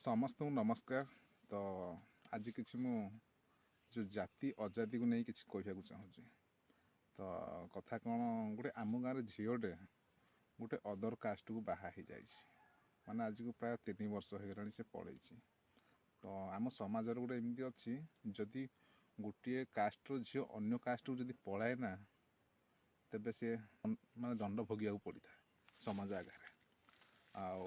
ସମସ୍ତଙ୍କୁ ନମସ୍କାର। ତ ଆଜି କିଛି ମୁଁ ଯେଉଁ ଜାତି ଅଜାତିକୁ ନେଇ କିଛି କହିବାକୁ ଚାହୁଁଛି। ତ କଥା କ'ଣ, ଗୋଟେ ଆମ ଗାଁରେ ଝିଅଟେ ଗୋଟେ ଅଦର କାଷ୍ଟକୁ ବାହା ହେଇଯାଇଛି। ମାନେ ଆଜିକୁ ପ୍ରାୟ 3 ବର୍ଷ ହେଇଗଲାଣି ସେ ପଳେଇଛି। ତ ଆମ ସମାଜରେ ଗୋଟେ ଏମିତି ଅଛି, ଯଦି ଗୋଟିଏ କାଷ୍ଟର ଝିଅ ଅନ୍ୟ କାଷ୍ଟକୁ ଯଦି ପଳାଏ ନା, ତେବେ ସିଏ ମାନେ ଦଣ୍ଡ ଭୋଗିବାକୁ ପଡ଼ିଥାଏ ସମାଜ ଆଗରେ। ଆଉ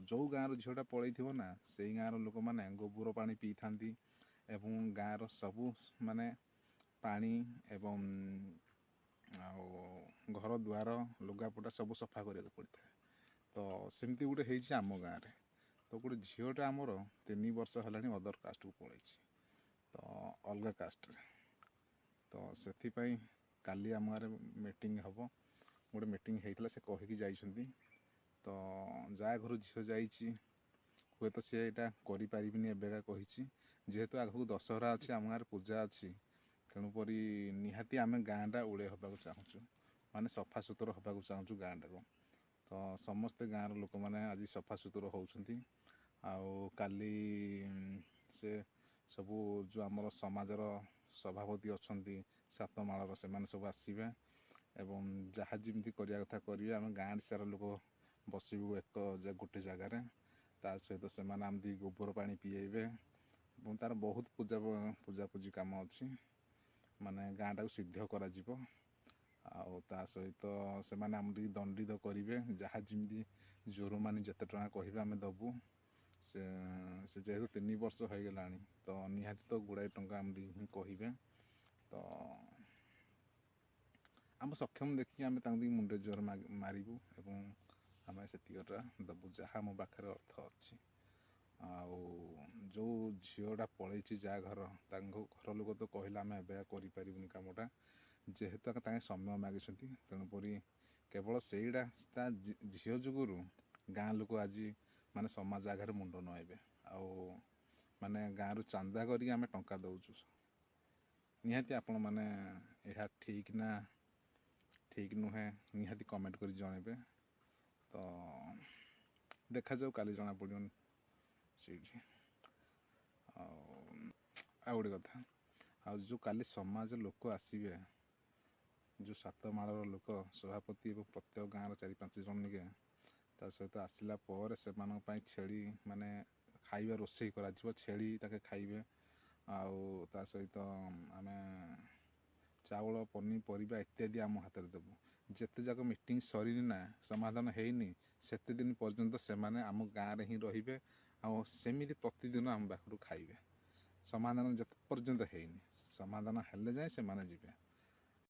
ଯେଉଁ ଗାଁର ଝିଅଟା ପଳେଇଥିବ ନା, ସେଇ ଗାଁର ଲୋକମାନେ ଗୋବର ପାଣି ପିଇଥାନ୍ତି ଏବଂ ଗାଁର ସବୁ ମାନେ ପାଣି ଏବଂ ଆଉ ଘର ଦ୍ୱାର ଲୁଗାପଟା ସବୁ ସଫା କରିବାକୁ ପଡ଼ିଥାଏ। ତ ସେମିତି ଗୋଟେ ହେଇଛି ଆମ ଗାଁରେ। ତ ଗୋଟେ ଝିଅଟା ଆମର 3 ବର୍ଷ ହେଲାଣି ଅଦର କାଷ୍ଟକୁ ପଳେଇଛି, ତ ଅଲଗା କାଷ୍ଟରେ। ତ ସେଥିପାଇଁ କାଲି ଆମ ଗାଁରେ ମିଟିଂ ହେବ। ଗୋଟେ ମିଟିଂ ହେଇଥିଲା, ସେ କହିକି ଯାଇଛନ୍ତି। ତ ଯାହା ଘରୁ ଝିଅ ଯାଇଛି, ହୁଏତ ସିଏ ଏଇଟା କରିପାରିବିନି ଏବେକା କହିଛି। ଯେହେତୁ ଆଗକୁ ଦଶହରା ଅଛି, ଆମ ଗାଁରେ ପୂଜା ଅଛି, ତେଣୁକରି ନିହାତି ଆମେ ଗାଁଟା ଓଳେଇ ହେବାକୁ ଚାହୁଁଛୁ, ମାନେ ସଫାସୁତୁରା ହେବାକୁ ଚାହୁଁଛୁ ଗାଁଟାକୁ। ତ ସମସ୍ତେ ଗାଁର ଲୋକମାନେ ଆଜି ସଫାସୁତୁରା ହେଉଛନ୍ତି। ଆଉ କାଲି ସେ ସବୁ ଯେଉଁ ଆମର ସମାଜର ସଭାପତି ଅଛନ୍ତି ସାତମାଳର, ସେମାନେ ସବୁ ଆସିବେ ଏବଂ ଯାହା ଯେମିତି କରିବା କଥା କରିବେ। ଆମେ ଗାଁରେ ସାରା ଲୋକ ବସିବୁ ଏକ ଗୋଟେ ଜାଗାରେ। ତା ସହିତ ସେମାନେ ଆମକୁ ଗୋବର ପାଣି ପିଆଇବେ ଏବଂ ତା'ର ବହୁତ ପୂଜାପୂଜି କାମ ଅଛି, ମାନେ ଗାଁଟାକୁ ସିଦ୍ଧ କରାଯିବ। ଆଉ ତା ସହିତ ସେମାନେ ଆମକୁ ଟିକେ ଦଣ୍ଡିତ କରିବେ, ଯାହା ଯେମିତି ଜୋରମାନି ଯେତେ ଟଙ୍କା କହିବେ ଆମେ ଦେବୁ। ସେ ସେ ଯେହେତୁ 3 ବର୍ଷ ହେଇଗଲାଣି, ତ ନିହାତି ତ ଗୁଡ଼ାଏ ଟଙ୍କା ଆମକୁ ହିଁ କହିବେ। ତ ଆମ ସକ୍ଷମ ଦେଖିକି ଆମେ ତାଙ୍କୁ ମୁଣ୍ଡ ଜୋର ମାରିବୁ ଏବଂ ଆମେ ସେତିକଟା ଦେବୁ ଯାହା ଆମ ପାଖରେ ଅର୍ଥ ଅଛି। ଆଉ ଯେଉଁ ଝିଅଟା ପଳେଇଛି ଯାହା ଘର, ତାଙ୍କ ଘର ଲୋକ ତ କହିଲେ ଆମେ ଏବେ କରିପାରିବୁନି କାମଟା, ଯେହେତୁ ତାଙ୍କେ ସମୟ ମାଗିଛନ୍ତି। ତେଣୁକରି କେବଳ ସେଇଟା ତା ଝିଅ ଯୋଗୁରୁ ଗାଁ ଲୋକ ଆଜି ମାନେ ସମାଜ ଆଗରେ ମୁଣ୍ଡ ନୁଆଁଇବେ। ଆଉ ମାନେ ଗାଁରୁ ଚାନ୍ଦା କରିକି ଆମେ ଟଙ୍କା ଦେଉଛୁ। ନିହାତି ଆପଣମାନେ ଏହା ଠିକ୍ ନା ଠିକ୍ ନୁହେଁ ନିହାତି କମେଣ୍ଟ କରି ଜଣାଇବେ। ତ ଦେଖାଯାଉ, କାଲି ଜଣାପଡ଼ିବନି ସେଇଠି। ଆଉ ଆଉ ଗୋଟେ କଥା, ଆଉ ଯେଉଁ କାଲି ସମାଜ ଲୋକ ଆସିବେ, ଯେଉଁ ସାତମାଳର ଲୋକ ସଭାପତି ଏବଂ ପ୍ରତ୍ୟେକ ଗାଁର 4 5 ଜଣ ନିକେ, ତା ସହିତ ଆସିଲା ପରେ ସେମାନଙ୍କ ପାଇଁ ଛେଳି ମାନେ ଖାଇବା ରୋଷେଇ କରାଯିବ, ଛେଳି ତାକେ ଖାଇବେ। ଆଉ ତା ସହିତ ଆମେ ଚାଉଳ, ପନିପରିବା ଇତ୍ୟାଦି ଆମ ହାତରେ ଦେବୁ। ଯେତେ ଯାକ ମିଟିଂ ସରିନି ନା ସମାଧାନ ହେଇନି, ସେତେ ଦିନ ପର୍ଯ୍ୟନ୍ତ ସେମାନେ ଆମ ଗାଁରେ ହିଁ ରହିବେ ଆଉ ସେମିତି ପ୍ରତିଦିନ ଆମ ପାଖରୁ ଖାଇବେ। ସମାଧାନ ଯେତେ ପର୍ଯ୍ୟନ୍ତ ହେଇନି, ସମାଧାନ ହେଲେ ଯାଏଁ ସେମାନେ ଯିବେ।